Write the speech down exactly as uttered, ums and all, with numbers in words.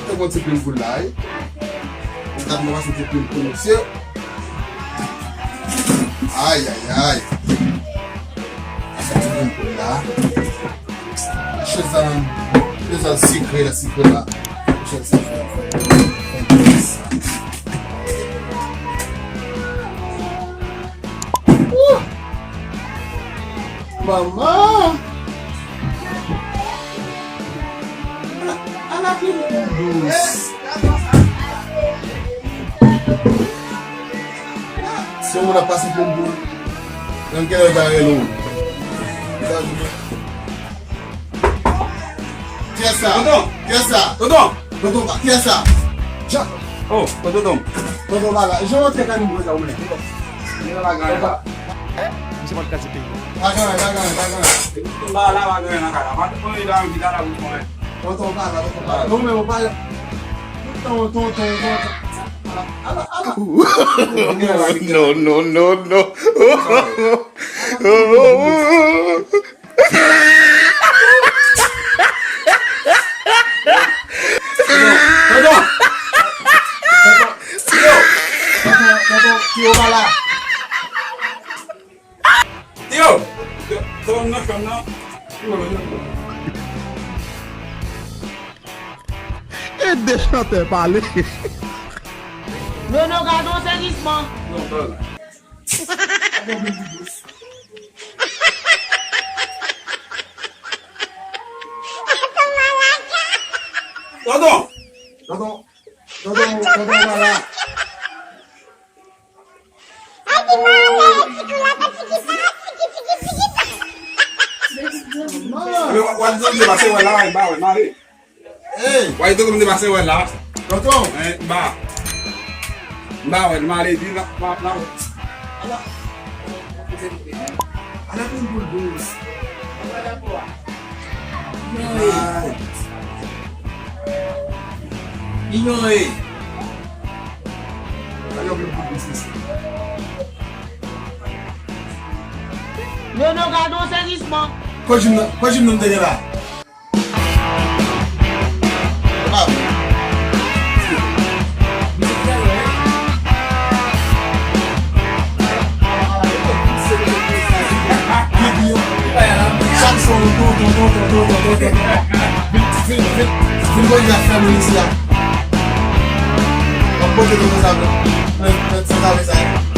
Te gon ti plim poul la, wi. Ou gad mwen pase ti plim poul, mesye. Ay, ay, ay. Pase ti plim poul la. Chèz la, chèz la sikre la, sikre la. Chèz la, fè, fè, fè, fè sa. Wouh! Manman! Ala, ala ki dous. Si yon moun ap pase pou m pou, nan kèlè ta rele w? Kiyès sa? Tonton! Kiyès sa? Tonton! Tonton, pa- kiyès sa? Jack! Oh, tonton! Tonton, pa la. Jan w antre kay moun sa, ou menm. Li nan bagay la. Misye pa t ka se peyi. Pa ganyen, pa ganyen, pa ganyen. Tonton, pa la, pa ganyen nan kay la. Pa t konn li la, anvi kay la pou konyen. Tonton, pa la, tonton, pa la. Non, men ou pa la. Tonton, tonton, tonton. Ala, ala, ala. No, no, no, no. Tonton! Tonton! Tonton! Tonton! Tiyo pa la! Tiyo! Tonton nan chanm nan. E de chantè pale. Nono, gade yon sezisman. Non, non, non. Tonton! Tonton, tonton, tonton, pa la. Mwen, w ap di m te pase wè la, w a ba wè, mare. Hey! W a di m te pase wè la. Tonton! Mwen, ba. M pa wè, m ale di la, la, la. Ala. Ala pou boul dous. Ay. Inyore. Ala pou boul dous, mesye. Nono, gade yon sezisman. Kote jim nan, kote jim nan te gen la? Chak son, tonton, tonton, tonton, tonton, tonton. Vin, vin, vin, vin, vin, vin, fè moun isi a. W ap pote tonton sa, pran, pran, pran, sa, sa, sa.